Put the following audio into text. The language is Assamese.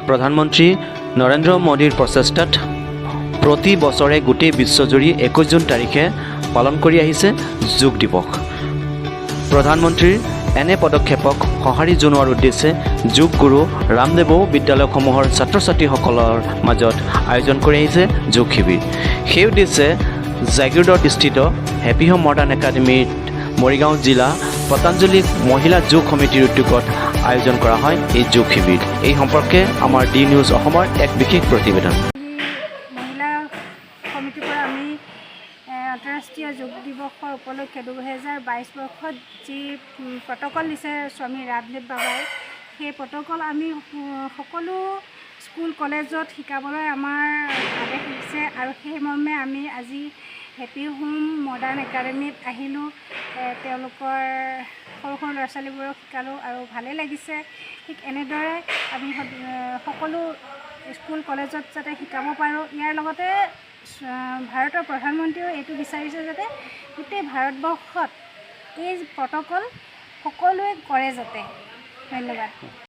প্ৰধানমন্ত্ৰী নৰেন্দ্ৰ মোদীৰ প্ৰচেষ্টাত প্ৰতি বছৰে গোটেই বিশ্বজুৰি 21 জুন তাৰিখে পালন কৰি আহিছে যোগ দিৱস। প্ৰধানমন্ত্ৰীৰ এনে পদক্ষেপক সঁহাৰি জনোৱাৰ উদ্দেশ্যে যোগ গুৰু ৰামদেৱেও বিদ্যালয়সমূহৰ ছাত্ৰ ছাত্ৰীসকলৰ মাজত আয়োজন কৰি আহিছে যোগ শিবিৰ। সেই উদ্দেশ্যে জাগীৰোডত স্থিত হেপী হোম মডাৰ্ণ একাডেমীত মৰিগাঁও জিলা পতঞ্জলি মহিলা যোগ সমিতিৰ উদ্যোগত আয়োজন কৰা হয় এই যোগ শিবিৰ। এই সম্পৰ্কে আমাৰ ডি নিউজ অসমৰ এক বিশেষ প্ৰতিবেদন। মহিলা সমিতিৰ পৰা আমি আন্তঃৰাষ্ট্ৰীয় যোগ দিৱসৰ উপলক্ষে 2022 বৰ্ষত যি প্ৰট'কল দিছে স্বামী ৰামদেৱ বাবাই, সেই প্ৰট'কল আমি সকলো স্কুল কলেজত শিকাবলৈ আমাৰ আদেশ দিছে আৰু সেই মৰ্মে আমি আজি হেপী হোম মডাৰ্ণ একাডেমীত আহিলোঁ। তেওঁলোকৰ সৰু সৰু ল'ৰা ছোৱালীবোৰক শিকালোঁ আৰু ভালেই লাগিছে। ঠিক এনেদৰে আমি সকলো স্কুল কলেজত যাতে শিকাব পাৰোঁ। ইয়াৰ লগতে ভাৰতৰ প্ৰধানমন্ত্ৰীয়েও এইটো বিচাৰিছে যাতে গোটেই ভাৰতবৰ্ষত এই প্ৰট'কল সকলোৱে কৰে যাতে। ধন্যবাদ।